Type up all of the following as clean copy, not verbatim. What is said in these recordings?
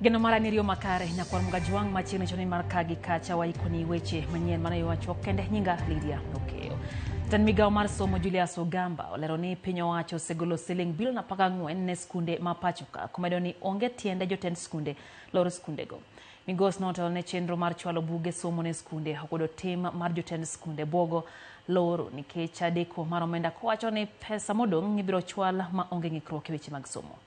Geno mara ni riyo makare nyakwar Mgajwang' machiegni choni mar ka gi kacha waikoni weche manyien mana yo machuok kende. Nyinga Lydia Okeyo. Jatend migawo mar somo Julius Ogamba olero ni piny owacho osegolo siling bilion 14 ne skunde ma pacho ka, komedo ni onge tiende jotend skunde loro skundego. Migos notelo ne chenro mar chwalo buge somo ne skunde okwedo tim mar jotend skunde buogo loro nikech deko mar omenda, kowacho ni pesa modong' ibiro chwal ma onge ng'ikruok e weche mag somo.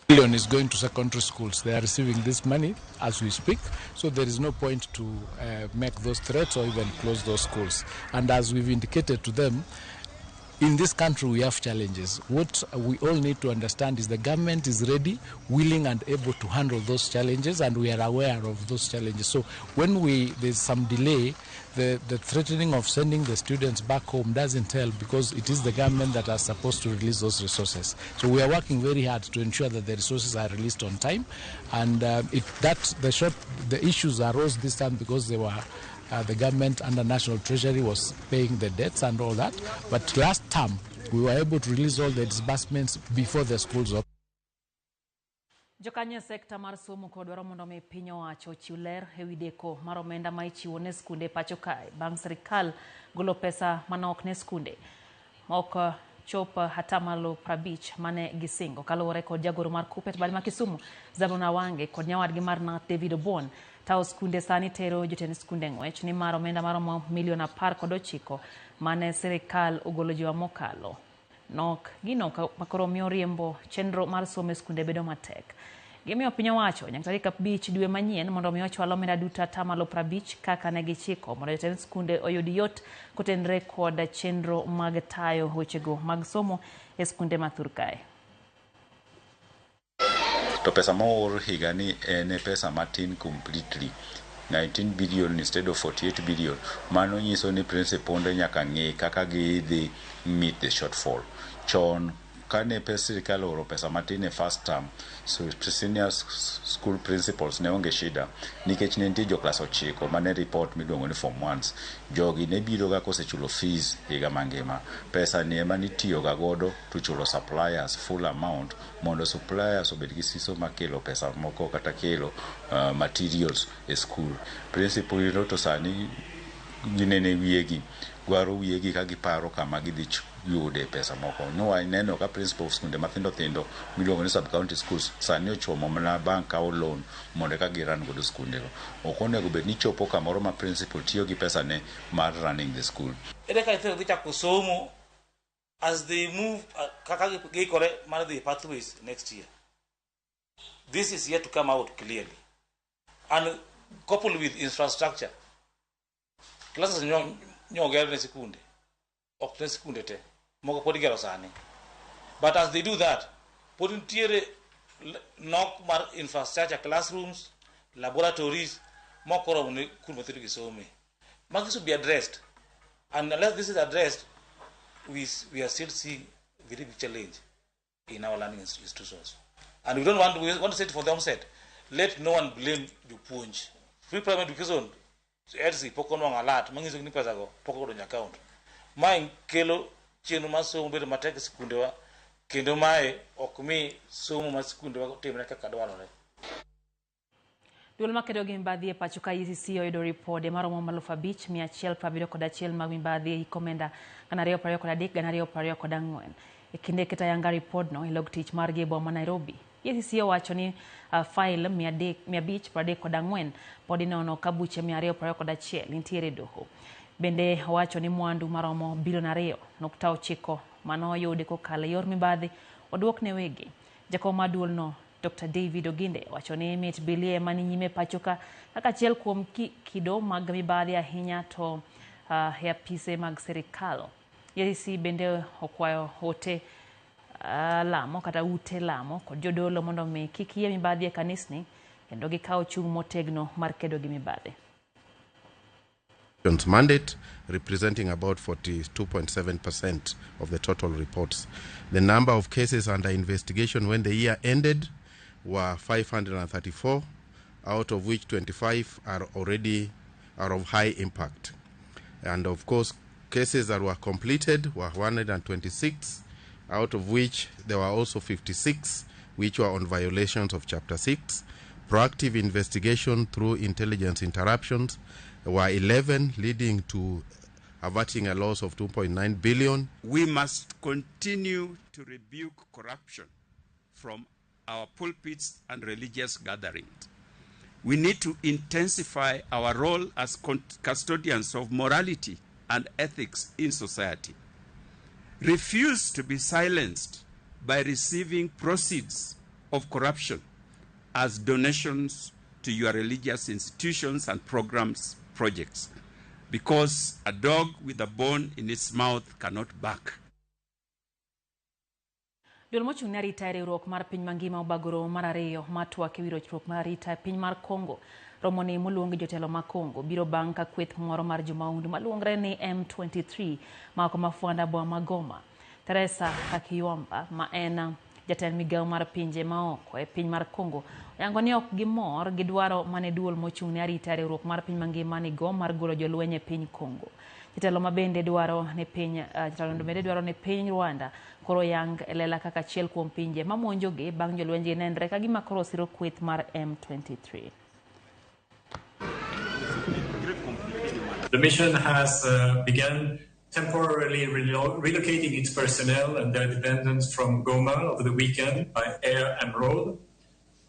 Billion is going to secondary schools. They are receiving this money as we speak, so there is no point to make those threats or even close those schools. And as we've indicated to them, in this country we have challenges. What we all need to understand is the government is ready, willing and able to handle those challenges, and we are aware of those challenges. So when there's some delay, the threatening of sending the students back home doesn't help, because it is the government that are supposed to release those resources. So we are working very hard to ensure that the resources are released on time, and it, that the short the issues arose this time because they were the government under National Treasury was paying the debts and all that. But last term, we were able to release all the disbursements before the schools opened. Jokanyo e sekta mar somo kod dwaro mondo mi piny owacho ochiw ler ewi deko mar omenda ma ichiwo ne skunde pacho kae bang' sirikal golo pesa manok ne skunde ok chop atamalo 50 mane gisingo. Kaluwore kod jagoro mar KUPPET bad ma Kisumu, Zablon Awange, kod nyawadgi mar KNUT, David Obon, tawo skunde sani tero jotend skunde ng'wech nimar omenda maromo milion 19 mane sirikal ogolo juma mokalo nok. Gino makoro miyo riembo chenro mar somo e skunde bedo matek. Gimiyo piny owacho nyaka tarik 5 dwe manyien mondo mi ochwal omenda duto atamalo 50 kaka ne gichiko, mondo jotend skunde oyud yot kotenre kod chenro mag tayo wechego mag somo e skunde ma thur kae. To pesa moor higani en pesa matin completely, 19 billion instead of 48 billion. Mano nyiso ni principal nyaka ng'i kaka gidhi meet the shortfall. Chon kane pes sirikal ooro pesa matin e first term, so senior school principals ne onge shida nikech ne nitie jo klas 9 mane report miluongo ni form ones. Jogi ne biro ga kosechulo fees higa mangima. Pesa ni ema nitiyo ga godo to chulo suppliers full amount, mondo suppliers obed gi siso makelo pesa moko kata kelo materials e school. Principal to sani ginene wiyegi gwaro wiyegi ka giparo kama gidhi yude pesa moko. Nwaneno ka principal of skunde mathindo thindo miluongo ni sub county schools sani ochomo mana bank kawo loan mondo eka gi run godo skundego. Ok onego bed ni chopo kamoro ma principal tiyo gi pesa ne mar running the school. Ere ka nyithindo dhi chako somo as they move, kaka giikore mar dhi pathways next year? This is yet to come out clearly, and coupled with infrastructure, classes nyoger ne sikunde, ok ne sikunde te, moko pod igero sani. But as they do that, pod nitiere nok mar infrastructure, classrooms, laboratories mok oromo ne kuonde nyithindo gi some. Magi should be addressed, and unless this is addressed, we are still seeing very big challenge in our learning institutions. And we don't want, we want to say it from the onset, let no one blame jopuonj. Free primary education EDSI pok onwang'o alert manyiso ni pesa go pok odonjo account. Mae kelo chenro mar somo bedo matek e sikundewa, kendo mae ok mi somo mar sikundewa timre kaka dwarore. Duol makedo gi mibadhi e pacho ka, EACC, oyudo ripode maromo 5171 mag mibadhi e hik omenda 2023 2024. E kinde keto ayanga ripodno e log tich margi e boma ma Nairobi, EACC owacho ni fail 534 pod inono ka buche 221 nitiere e doho. Bende owacho ni mwandu maromo bilion 2.9 manoyudi kokalo e yor mibadhi oduok ne wegi. Jakom mar duolno, Dr. David Oginde, wacho ni mit bilie mani nyime pacho ka kaka achiel kuom kido mag mibadhi, ahinya to e apise mag sirikal. EACC bende okwayo ote lamo kata ute lamo kod jodolo mondo mi kik yie mibadhi e kanisni kendo gikaw chung' motegno mar kedo gi mibadhi. Mandate representing about 42.7% of the total reports. The number of cases under investigation when the year ended were 534, out of which 25 are already are of high impact. And of course, cases that were completed were 126, out of which there were also 56 which were on violations of Chapter 6. Proactive investigation through intelligence interruptions were 11, leading to averting a loss of 2.9 billion. We must continue to rebuke corruption from our pulpits and religious gatherings. We need to intensify our role as custodians of morality and ethics in society. Refuse to be silenced by receiving proceeds of corruption as donations to your religious institutions and programs, projects, because a dog with a bone in its mouth cannot bark. Duol mochung' ne arita e riwruok mar piny mangima obago romo mar ariyo mar twak ewi rochruok mar arita e piny mar Congo. Romo ni moluong gi jotelo ma Congo biro bang' ka kweth moro mar jomahundu maluongre ni M23 mako mafwanda boma ma Goma. Teresa Kakiwamba ma en jatend migawo mar pinje maoko e piny mar Congo oyango ni ok gimor gi dwaro mane duol mochung' ne arita e riwruok mar piny mangima nigo mar golo jolweny e piny Congo. Jatelo ma bende dwaro ni piny jatelo bende dwaro ni piny Rwanda koro yang e lela kaka achiel kuom pinje mamonjogi bang' jolwenjgi nenre ka gima koro siro kweth mar M23. The mission has begun temporarily relocating its personnel and their dependents from Goma over the weekend by air and road.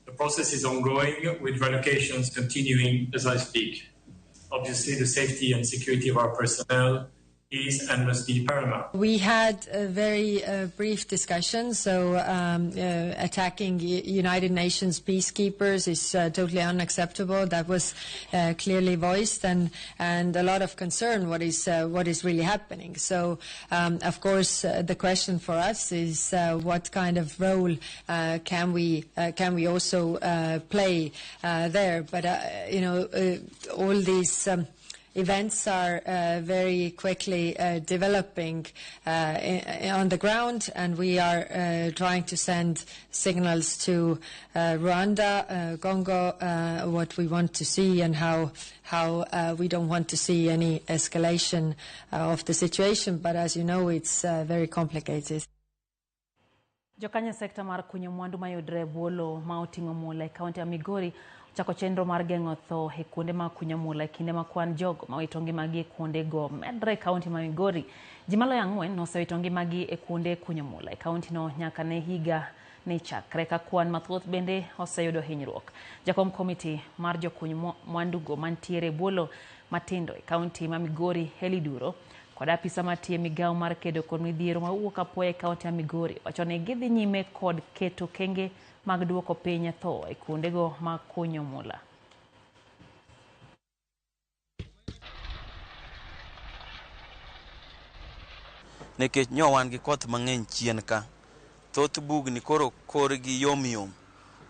The process is ongoing, with relocations continuing as I speak. Obviously, the safety and security of our personnel is and must be paramount. We had a very brief discussion, so attacking United Nations peacekeepers is totally unacceptable. That was clearly voiced, and a lot of concern what is really happening. So, of course, the question for us is what kind of role can we also play there? But all these events are very quickly developing on the ground, and we are trying to send signals to Rwanda, Congo, what we want to see and how we don't want to see any escalation of the situation. But as you know, it's very complicated. Jokanya sekta mar kunyo mwandu mayudre e bwo lowo ma oting'o mula e kaunti ya Migori ochako chenro mar geng'o tho e kuonde mag kunyo mula e kinde ma kwan jogo ma wito ngimagi e kuonde go medre e kaunti ma Migori. Ji maloyo 4 nosewito ngimagi e kuonde kunyo mula e kaunti no nyaka ne higa ne chakre ka kwan mathoth bende oseyudo hinyruok. Jakom komiti mar jokuny mwandugo mantiere e bwo lowo matindo e kaunti ma Migori Heli Duro kod apisa matiyo e migawo mar kedo kod midhiero mawuok apoya e kaunti ya Migori wacho ni gidhi nyime kod keto kenge mag duoko piny tho e kuondego mag kunyo mula. Nikech nyo wan gi koth mang'eny chien ka, thoth bugni koro korgi yom yom,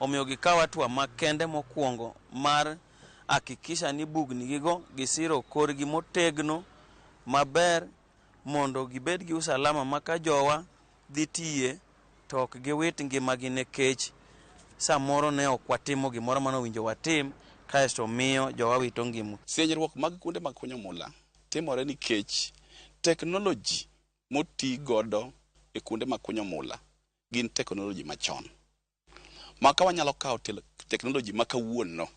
omiyo gikawo hatua makende mokwongo mar hakikisha ni bugni gigo gisiro korgi motegno maber mondo gibed gi usalama ma ka jowa dhi tiye to ok giwit ngimagi nikech samoro ne ok watimo gimoro manowinjo watim kaeto miyo jowa wito ngima. Sienyruok mag kuonde mag kunyo mula timore nikech teknoloji moti godo e kuonde mag kunyo mula gin teknoloji machon. Ma ka wanyalo kawo teknoloji ma kawuono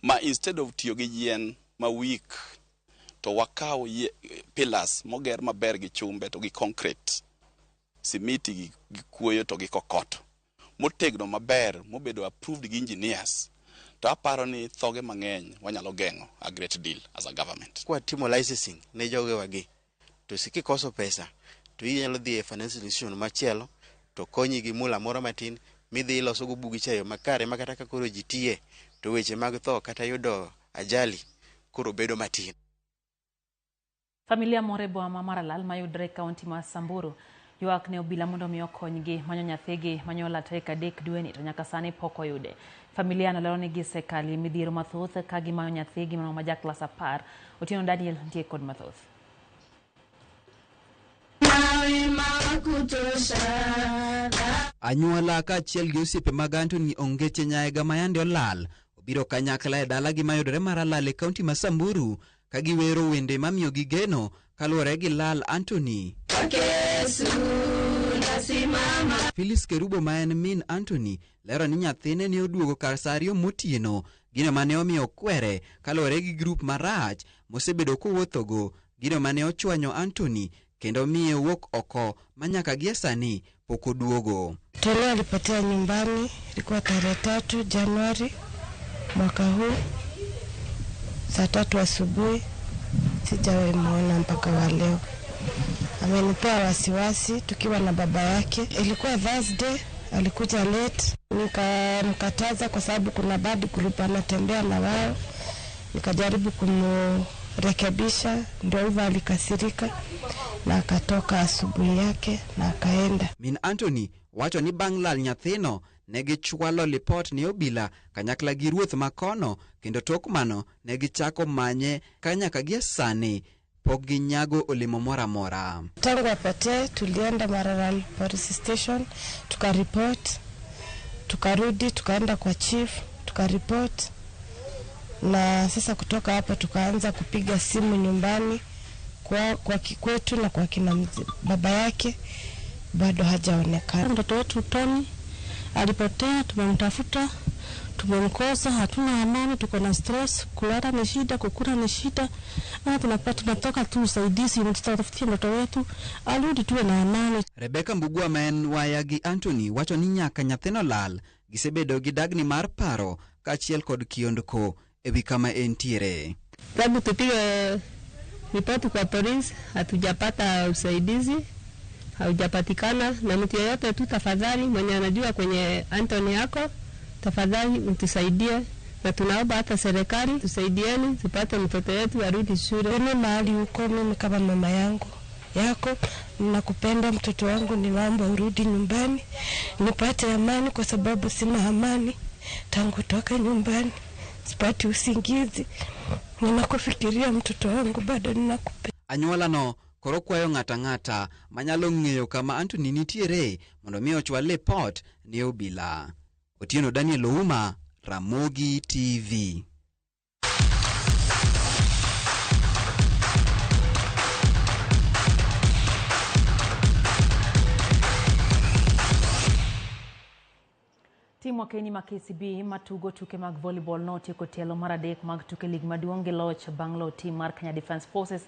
ma instead of tiyo gi yien ma weak to wakaw pillars moger maber gi chumbe to gi concrete, simiti gi kuoyo to gi kokoto motegno maber mobedo approved gi engineers, to aparo ni thoge mang'eny wanyalo geng'o a great deal as a government. Kwa timo licensing ne jogewagi to sikikoso pesa to inyalo dhi e financial institution machielo to konyi gi mula moro matin midhi iloso go bugi cha e yo makare ma kata ka koro ji tiye to weche mag tho kata yudo ajali koro bedo matin. Familia moro e boma mar Maralal mayudore e kaunti ma Samburu ywak ne obila mondo mi okonygi manyo nyathigi manyuol tarik 3 dweni to nyaka sani pok oyude. Familia no lero ni gisekalo midhiero mathoth ka gimanyo nyathigi ma ja klas 10. Otieno Daniel nitie kod mathoth. Anyuola kaachiel gi osiepe mag Anthony Ongeche Nyaega mayande olal obiro kanyakla e dalagi mayudore Maralal e kaunti ma Samburu ka giwero wende mamiyogi geno kaluwore gi lal Anthony. Phyllis Kerubo ma en min Anthony lero ni nyathine ne oduogo kar saa 2 motieno, gino mane omiyo okwere kaluwore gi grup marach mosebedo kowuothogo, gino mane ochwanyo Anthony kendo miye wuok oko ma nyaka gie sani pok oduogo. Tony alipotea nyumbani, ilikuwa tarehe 3 Januari mwaka huu saa 3 asubuhi. Sijawahi muona mpaka wa leo. Amenipea wasiwasi tukiwa na baba yake. Ilikuwa Thursday, alikuja late, nikamkataza kwa sababu kuna bad group anatembea na wao. Nikajaribu kumrekebisha, ndio hivyo alikasirika na akatoka asubuhi yake na akaenda. Min Anthony wacho ni bang' lal nyathino ne gichwalo lipot ne obila kanyakla gi ruoth makono, kendo tok mano ne gichako manye ka nyaka gie sani pok ginyago olemo moro amora. Tangu apotee tulienda Maralal Police Station tukaripot, tukarudi tukaenda kwa chief tukaripot, na sasa kutoka hapo tukaanza kupiga simu nyumbani kwa kikwetu na kwa kina baba yake, bado hajaonekana. Mtoto wetu Tony alipotea, tumemtafuta, tumemkosa, hatuna amani, tuko na stress, kulala ni shida, kukula ni shida. Tunatoka tu usaidizi, tutafutie mtoto wetu arudi tuwe na amani. Rebecca Mbugua ma en waya gi Anthony wacho ni nyaka nyathino lal gisebedo gi dagni mar paro kaachiel kod kiondko ewi kama entiere. Tangu tupige ripoti kwa polisi hatujapata usaidizi, haujapatikana na mtu yeyote tu. Tafadhali mwenye anajua kwenye Anthony yako, tafadhali mtusaidie, na tunaomba hata serikali tusaidieni tupate mtoto wetu arudi shule. Mimi mahali huko, mimi kama mama yangu yako, nakupenda mtoto wangu, ninaomba urudi nyumbani nipate amani, kwa sababu sina amani tangu toka nyumbani, sipati usingizi, ninakufikiria mtoto wangu, bado ninakupenda. Anyuola no koro kwayo ng'ata ng'ata manyalo ng'eyo kama Anthony nitiere mondo mi ochwal lipot ne obila. Otieno Daniel Ouma, Ramogi TV. Tim wakeini ma KCB matugo tuke mag volleyball notieko tielo mar 3 mag tuke lig maduong' gi loch bang' loyo tim mar Kenya Defence Forces.